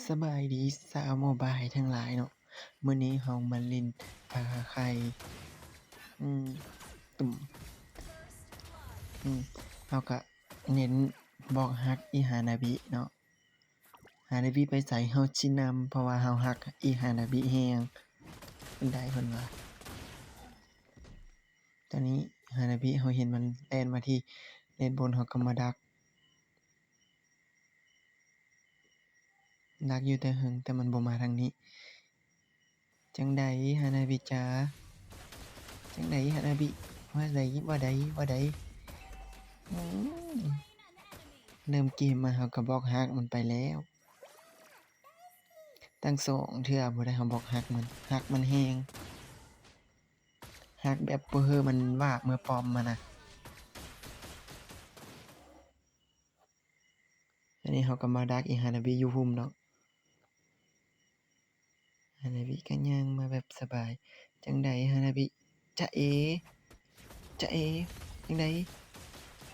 ສະບາຍດີຊາວໂມບາຍທັງຫຼາຍເນາະ, ມື້ນີ້ເຮົາມາຫຼິ້ນປາໄຂ່ ອືມ ຕຸ່ມ ອືມ ເຮົາກະເນັ້ນບອກຮັກອີຮານາບິເນາະ. ຮານາບິໄປໃສເຮົາຊິນຳ ເພາະວ່າເຮົາຮັກອີຮານາບິແຮງ. ເປັນໃດເພິ່ນວ່າ ຕອນນີ້ຮານາບິເຮົາເຫັນມັນແລ່ນມາທີ່ເລນບົນ ເຮົາກະມາດັກ ດັກຢູ່ແຕ່ເຫິງ ແຕ່ມັນບໍ່ມາທາງນີ້. ຈັ່ງໃດຮານາບິຈ໋າ ຈັ່ງໃດຮານາບິ ວ່າໃດ ວ່າໃດ ວ່າໃດ? ອືມ ເລີ່ມເກມມາເຮົາກະບອກຮັກມັນໄປແລ້ວ ຕັ້ງສອງເທື່ອພຸ້ນໃດ໋ ເຮົາບອກຮັກມັນ ຮັກມັນແຮງ ຮັກແບບບໍ່ເຮີ້ມັນວາບເມືອປ້ອມຫັ້ນນະ. ອັນນີ້ເຮົາກະມາດັກອີຮານາບິຢູ່ລຸ່ມເນາະ. ຮານາບິກະຍ່າງມາແບບສະບາຍ. ຈັ່ງໃດຮານາບິ ຈາເອ ຈາເອ ຈັ່ງໃດ?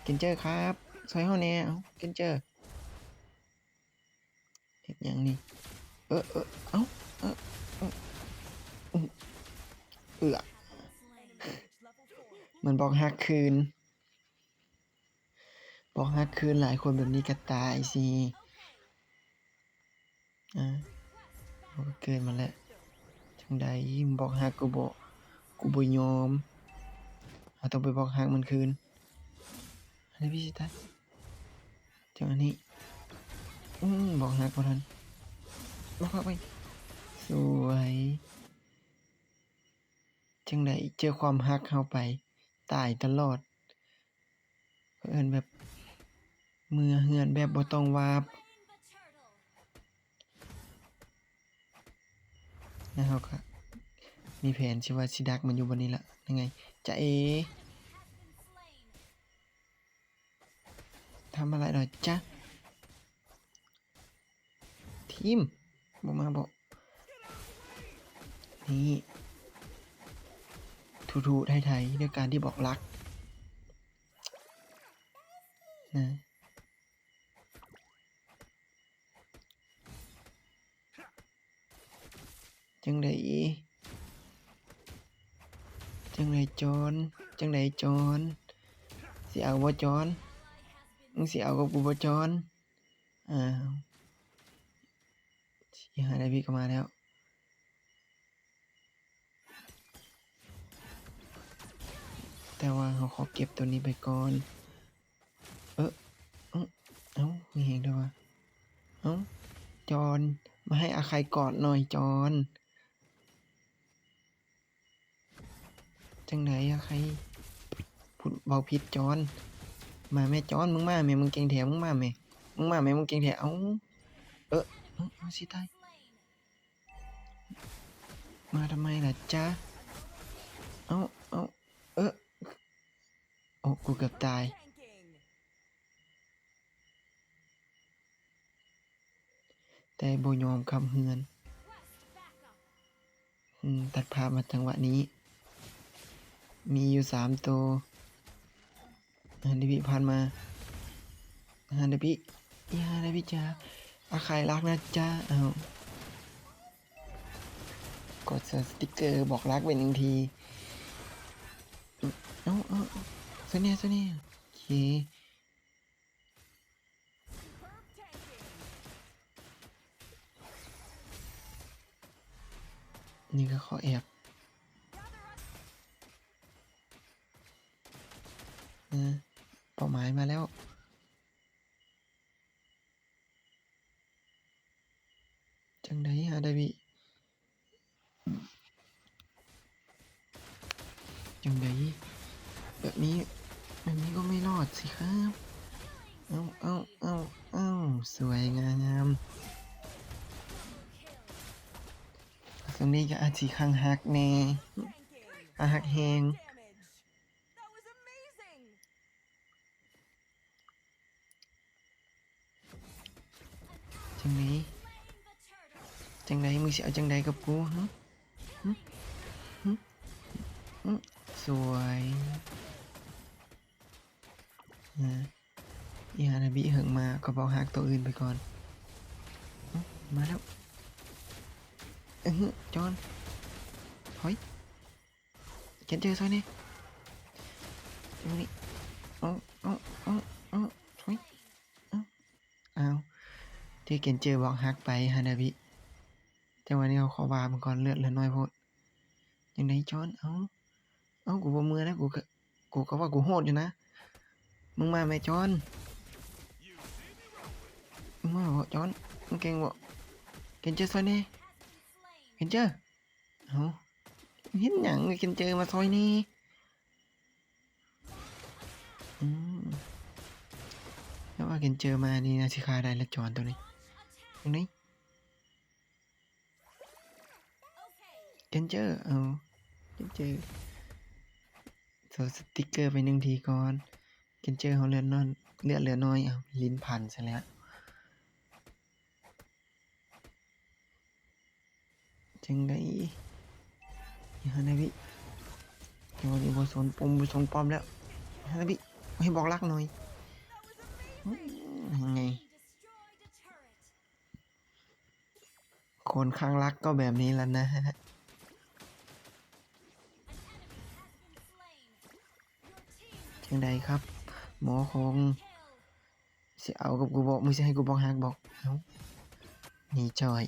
ເກນເຈີຄັບ ຊ່ອຍເຮົາແດ່. ເອົ້າ ເກນເຈີ ເຮັດຫຍັງນີ້? ເອີ ເອີ ເອົ້າ ເອີ ເອີ ເອື້ອ ມັນບອກຮັກຄືນ. ບອກຮັກຄືນຫຼາຍຄົນແບບນີ້ກະຕາຍຊິ. ອາ ເຮົາກະເກີດມາແລ້ວ. ຈັ່ງໃດ ບອກຮັກກູບໍ່ ກູບໍ່ຍອມ. ເຮົາຕ້ອງໄປບອກຮັກມັນຄືນ. ອັນນີ້ພີ່ຊິຕາຍ ຈັ່ງອັນນີ້ ອືມ ບອກຮັກບໍ່ທັນ ບອກຮັກໄປ ສວຍ. ຈັ່ງໃດ ເຈີຄວາມຮັກເຮົາໄປ ຕາຍຕະຫຼອດ. ເອີ້ນແບບເມືອເຮືອນແບບບໍ່ຕ້ອງວາບ. ແລ້ວເຮົາກະມີແຜນຊິວ່າຊິດັກມັນຢູ່ບ່ອນນີ້ລະ. ຍັງໄງ ຈາເອ ທຳອະໄລເນາະ ຈາ ທີມ ບໍ່ມາບໍ? ນີ້ ຖູໆໄຖໆ ດ້ວຍການທີ່ບອກລັກນະ. ຈັ່ງໃດ ຈັ່ງໃດຈອນ ຈັ່ງໃດຈອນ ຊິເອົາບໍ່ຈອນ? ມຶງຊິເອົາກັບກູບໍ່ຈອນ? ອ້າວ ອີຮານາບິກະມາແລ້ວ. ແຕ່ວ່າເຮົາຂໍເກັບໂຕນີ້ໄປກ່ອນ. ເອີ ເອົ້າ ມີແຮງເດີວ່າ. ເອົ້າ ຈອນ ມາໃຫ້ອາໄຄກອດໜ່ອຍຈອນ. ຈັ່ງໃດອາໄຄ ເວົ້າຜິດ ຈອນ. ມາແມ່ຈອນ ມຶງມາແມ່ ມຶງເກັ່ງແທ້ ມຶງມາແມ່ ມຶງມາແມ່ ມຶງເກັ່ງແທ້. ເອົ້າ ເອີ ເອົ້າ ຊິຕາຍ ມາທຳໄມລະຈາ? ເອົ້າ ເອົ້າ ເອີ ໂອ້ ກູເກືອບຕາຍ ແຕ່ບໍ່ຍອມກັບເຮືອນ. ອືມ ຕັດພາບມາຈັງຫວະນີ້ ມີຢູ່ສາມໂຕ. ຮານາບິຜ່ານມາ ຮານາບິ ອີຮານາບິຈາ ອາໄຄລັກນະຈາ. ເອົ້າ ກົດສະຕິກເກີບອກລັກໄປໜຶ່ງທີ. ເອົ້າ ເອົ້າ ຊ່ວຍແດ່ ຊ່ວຍແດ່. ໂອເຄ ນີ້ກະຂໍແອບ ເປົ້າໝາຍມາແລ້ວ. ຈັ່ງໃດ ຮານາບິ ຈັ່ງໃດ ແບບນີ້ ແບບນີ້ກະໄມ່ລອດຊິຄັບ. ເອົ້າ ເອົ້າ ເອົ້າ ເອົ້າ ສວຍງາມ. ຊ່ວງນີ້ກະອາດຊິຄັງຮັກແດ່ ອາ ຮັກແຮງ. ຈັ່ງໃດ ຈັ່ງໃດ ມຶງຊິເອົາຈັ່ງໃດກັບກູ ຫຶ ຫຶ ຫຶ ຫຶ ສວຍ. ອີຮານາບິເຫິງມາກະບອກຮັກໂຕອື່ນໄປກ່ອນ. ມາແລ້ວ ເອີ ຈອນ ຖອຍ ແກນເຈີຊ່ອຍແດ່ ເອົາ ເອົາ ເອົາ ຖອຍ ເອົາ ອ້າວ ຖືກແກນເຈີບອກຮັກໄປ ຮານາບິ ຈັງຫວະນີ້ເຮົາຂໍວາບມັນກ່ອນ ເລືອດເຫຼືອໜ້ອຍໂພດ ຈັ່ງໃດຈອນ ເອົ້າ ເອົ້າ ກູບໍ່ເມືອນະ ກູກະ ກູກະວ່າກູໂຫດຢູ່ນະ ມຶງມາແມຈອນ ມຶງມາເບາະຈອນ ມຶງເກັ່ງເບາະ ເກັນເຈີຊ່ອຍແດ່ ເກັນເຈີ ເອົ້າ ເຮັດຫຍັງ ເກັນເຈີມາຊ່ອຍແດ່ ອືມ ແຕ່ວ່າເກັນເຈີມານີ້ໜ້າຊິຂ້າໄດ້ລະຈອນໂຕນີ້ ຈັ່ງໃດ ເກັນເຈີ ເອົາ ເກັນເຈີ ໂຊສະຕິກເກີໄປໜຶ່ງທີກ່ອນ ເກັນເຈີເຮົາເລືອດນ້ອຍ ເລືອດເຫຼືອໜ້ອຍ ເອົາ ຫຼິ້ນພັນຊະແລ້ວ ຈັ່ງໃດ ຮານາບິ ເຈົ້ານີ້ບໍ່ສົນປົມ ບໍ່ສົນປ້ອມແລ້ວ ຮານາບິ ໃຫ້ບອກລັກໜ່ອຍ ອືມ ຍັງໄງ ຄົນຂ້າງລັກກໍແບບນີ້ລະນະ ຈັ່ງໃດຄັບ ໝໍຄົງ ຊິເອົາກັບກູບໍ ມຶງຊິໃຫ້ກູບອກຮັກບໍ ເອົ້າ ໜີຈ້ອຍ.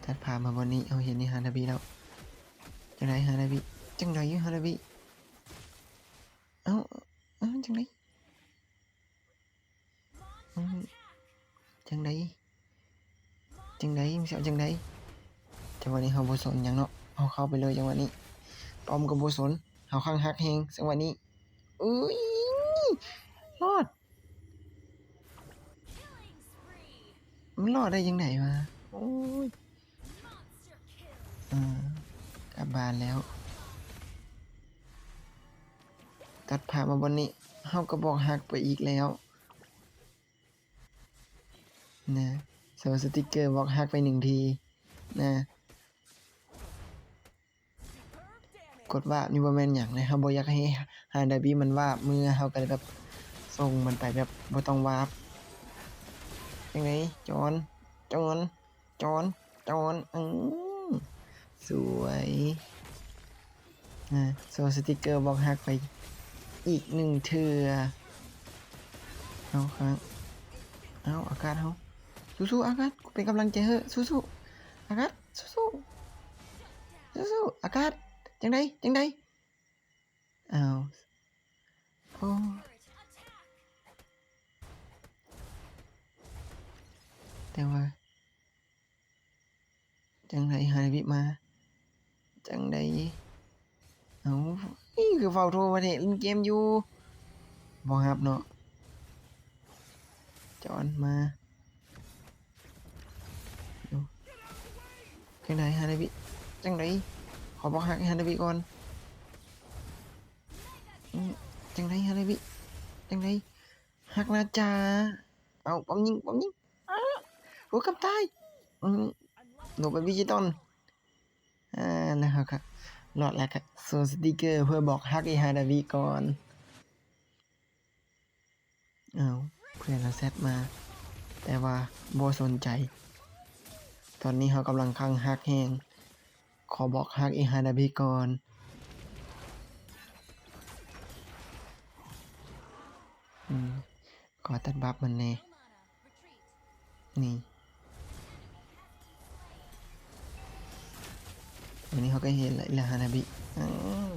ຕັດພາບມາບ່ອນນີ້ ເຮົາເຫັນນີ້ ຮານາບິແລ້ວ ຈັ່ງໃດ ຮານາບິ ຈັ່ງໃດ ຮານາບິ ເອົ້າ ເອົ້າ ຈັ່ງໃດ ອືມ ຈັ່ງໃດ ຈັ່ງໃດ ມຶງຊິເອົາຈັ່ງໃດ ຈັງຫວະນີ້ເຮົາບໍ່ສົນຫຍັງເນາະ ເຮົາເຂົ້າໄປເລີຍ ຈັງຫວະນີ້ ປ້ອມກໍບໍ່ສົນ ເຮົາຄັງຮັກແຮງ ຈັງຫວະນີ້ ອຸ້ຍ ລອດ ມັນລອດໄດ້ຈັ່ງໃດວະ ໂອ້ຍ ອ່າ ກັບບ້ານແລ້ວ ຕັດພາບມາບ່ອນນີ້ ເຮົາກໍບອກຮັກໄປອີກແລ້ວນະ ໂຊສະຕິກເກີບອກຮັກໄປໜຶ່ງທີນະ. ກົດວາບນີ້ບໍ່ແມ່ນຫຍັງເດ້ ເຮົາບໍ່ຢາກໃຫ້ຮານາບິມັນວາບເມືອ ເຮົາກໍເລີຍແບບສົ່ງມັນໄປແບບບໍ່ຕ້ອງວາບ ຈັ່ງໃດ ຈອນ ຈອນ ຈອນ ຈອນ ອື ສວຍ ອ່າ ໂຊສະຕິກເກີບອກຮັກໄປອີກໜຶ່ງເທື່ອ ເອົາ ເອົາ ອາກາດເຮົາ ສູ້ໆ ອາກາດ ກູເປັນກຳລັງໃຈໃຫ້ ສູ້ໆ ອາກາດ ສູ້ໆ ສູ້ໆ ອາກາດ ຈັ່ງໃດ ຈັ່ງໃດ ອ້າວ ໂອ້ ແຕ່ວ່າ ຈັ່ງໃດ ຮານາບິມາ ຈັ່ງໃດ ເອົ້າ ອີ ຄືເຝົ້າໂທມາແທ້ ຫຼິ້ນເກມຢູ່ ບໍ່ຮັບເນາະ ຈອນມາ ຈັ່ງໃດ ຮານາບິ ຈັ່ງໃດ ຂໍບອກຮັກໃຫ້ຮານາບິກ່ອນ ອື ຈັ່ງໃດ ຮານາບິ ຈັ່ງໃດ ຮັກນາຈາ ເອົາ ປ້ອມຍິງ ປ້ອມຍິງ ອ້າ ໂອ້ ກັບຕາຍ ອື ລົງໄປດິຈິຕອນ ອ່າ ແລ້ວເຮົາກໍລອດ ແລ້ວກໍໂຊສະຕິກເກີເພື່ອບອກຮັກອີຮານາບິກ່ອນ ເອົາ ເພື່ອນເຮົາແຊັດມາ ແຕ່ວ່າບໍ່ສົນໃຈ ຕອນນີ້ເຮົາກຳລັງຄັງຮັກແຮງ ຂໍບອກຮັກອີຮານາບິກ່ອນ ອືມ ຂໍຕັດບັບມັນແດ່ ນີ້ ວັນນີ້ເຮົາກໍເຫັນແລ້ວ ອີລະຮານາບິ ອ້າວ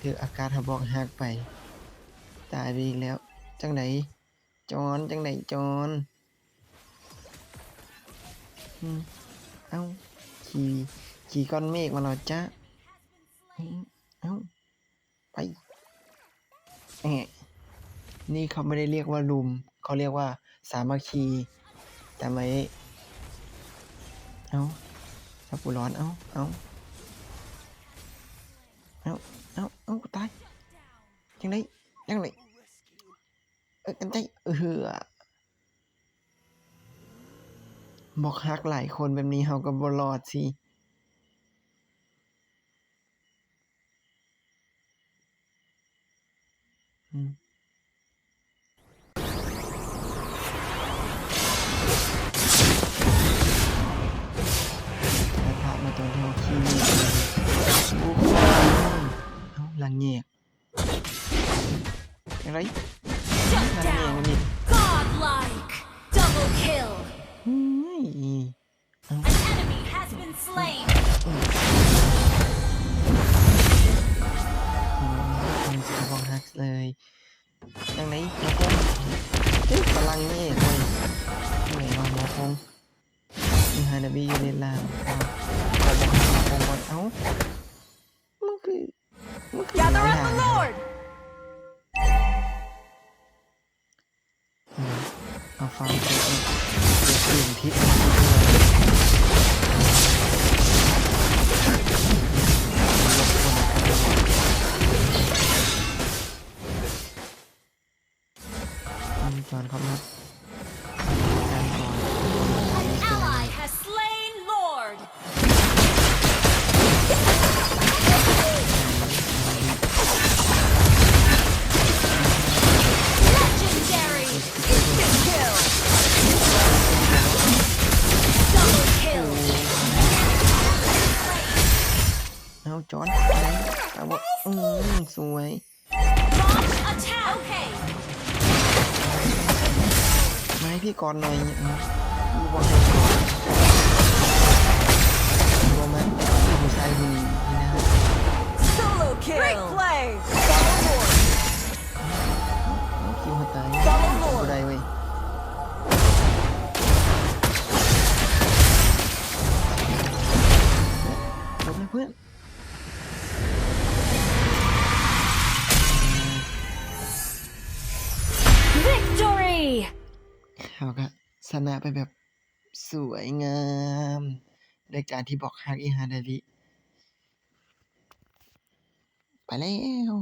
ຖືກອາກາດເຮົາບອກຮັກໄປ ຕາຍໄປອີກແລ້ວ ຈັ່ງໃດ ຈອນ ຈັ່ງໃດ ຈອນ ອືມ ເອົ້າ ຂີ່ ຂີ່ກ້ອນເມກມາແລ້ວຈ້າ ອືມ ເອົ້າ ໄປ ແອະ ນີ້ເຂົາບໍ່ໄດ້ລຽກວ່າລຸມ ເຂົາລຽກວ່າສາມັກຄີ ຈຳໄວ້ ເອົ້າ ຊາວຜູ້ຫຼອນ ເອົ້າ ເອົ້າ ເອົ້າ ເອົ້າ ເອົ້າ ຕາຍ ຈັ່ງໃດ ຈັ່ງໃດ ເອີ ກັນໄຕ ເອີ ບອກຮັກຫຼາຍຄົນແບບນີ້ເຮົາກໍບໍ່ລອດຊິ. ອືມ ແລ້ວພາມາຕົວທີ່ເຮົາຂີ່ນີ້ ໂອ້ໂຫ ເອົ້າ ຫຼັງແຍກ ຈັ່ງໃດ? Shut down. Godlike. Double kill. ເຮີ້ຍ An enemy has been slain. ອືມ ອືມ ບໍ່ຮັກເລີຍ ຈັ່ງໃດ ໝໍຄົງ ເອີ ຝຣັ່ງນີ້ເອີຍ ເມື່ອຍວ່າໝໍຄົງ ມີຮານາບິຢູ່ໃນລານ ເອົ້າ ບໍ່ຮັກໝໍຄົງກ່ອນ ເອົ້າ ມັນຄື Gather up, my lord. ເອົາຟາມເກັບເນາະ ເກັບເປັນພິດ ອືມ ຈອນເຂົ້າມາ An ally has slain Lord. Legendary. Instant kill. Double kill. ເອົາ ຈອນ ເອົາ ອືມ ສວຍ Launch attack. Okay. ມາໃຫ້ພີ່ກອດໜ່ອຍ ເອົາ ຢູ່ບໍ່ ບໍ່ມາ ຜູ້ຊາຍຜູ້ນີ້ນະ Solo kill. Great play. Follow Lord. ເອົາ ຄິວໃຫ້ຕາຍ Follow Lord. ບໍ່ໄດ້ເວີຍ ຈົບແລ້ວເພື່ອນ. Victory! ເຮົາກະຊະນະໄປແບບສວຍງາມ ໂດຍການທີ່ບອກຮັກອີຮານາບິ ໄປແລ້ວ.